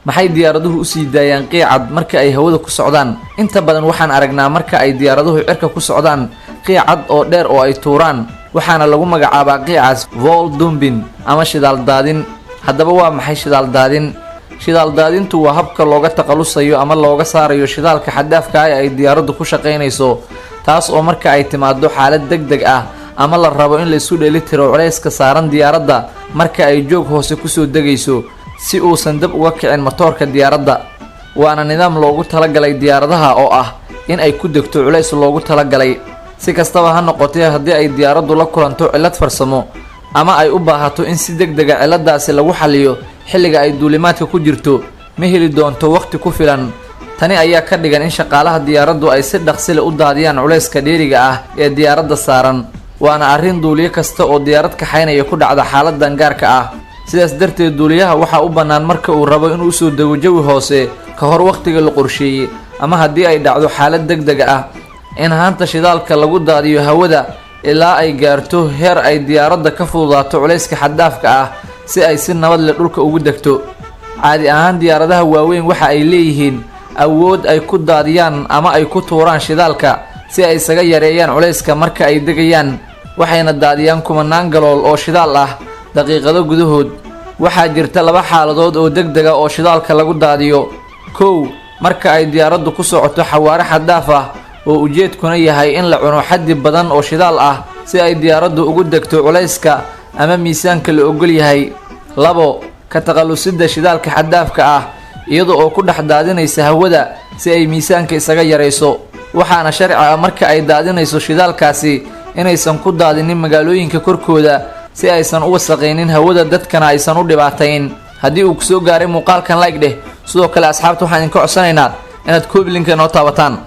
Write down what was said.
Maxay diyaaraduhu u sii daayaan qiicad marka ay hawada ku socdaan? Inta badan waxaan aragnaa marka ay diyaaraduhu cirka ku socdaan qiicad oo dheer oo ay tuuraan, waxaana lagu magacaabaa qiicaas fuel dumping ama shidaal daadin. Haddaba, waa maxay shidaal daadin? Shidaal daadintu waa habka looga takhalusayo ama looga saarayo shidaalka xad-dhaafka ah ee ay diyaaraddu ku shaqaynayso, taas oo marka ay timaado xaalad deg deg ah ama la rabo in la isu dheelitiro culayska saaran diyaaradda marka ay joog hoose kusoo degayso, si uusan dab uga kicin matoorka diyaaradda. Waana nidaam loogu talagalay diyaaradaha oo ah in ay ku degto culays loogu talagalay. Si kastaba ha noqotee, haddii ay diyaaraddu la kulanto cillad farsamo ama ay u baahato in si deg dega cilladaasi lagu xalliyo xilliga ay duulimaadka ku jirto, ma heli doonto waqti ku filan. Tani ayaa ka dhigan in shaqaalaha diyaaraddu ay si dhaqsile u daadiyaan culayska dheeriga ah ee diyaaradda saaran. Waana arrin duuliye kasta oo diyaarad kaxaynaya ku dhacda xaaladan gaarka ah. Sidaas darteed, duuliyaha waxaa u bannaan marka uu rabo inuu usoo dego jawi hoose ka hor waqtiga la qorsheeyey ama haddii ay dhacdo xaalad deg deg ah, in haanta shidaalka lagu daadiyo hawada ilaa ay gaarto heer ay diyaaradda ka fududaato culayska xad-dhaafka ah, si ay si nabad leh dhulka ugu degto. Caadi ahaan, diyaaradaha waaweyn waxa ay leeyihiin awood ay ku daadiyaan ama ay ku tuuraan shidaalka si ay isaga yareeyaan culayska marka ay degayaan, waxayna daadiyaan kumanaan galool oo shidaal ah daqiiqado gudahood. Waxaa jirta laba xaaladood oo deg dega oo shidaalka lagu daadiyo. Kow, marka ay diyaaraddu ku socoto xawaare xad-dhaaf ah oo ujeedkuna yahay in la cuno xaddi badan oo shidaal ah si ay diyaaraddu ugu degto culayska ama miisaanka la ogol yahay. Labo, ka takhalusidda shidaalka xad-dhaafka ah iyada oo ku dhex daadinaysa hawada si ay miisaanka isaga yarayso. Waxaana sharci ah marka ay daadinayso shidaalkaasi inaysan ku daadinin magaalooyinka korkooda, si aysan u wasaqaynin hawada, dadkana aysan u dhibaatayn. Haddii uu kusoo gaaray muuqaalkan, like dheh. Sidoo kale, asxaabta, waxaan idinka codsanaynaa inaad copy link-a noo taabataan.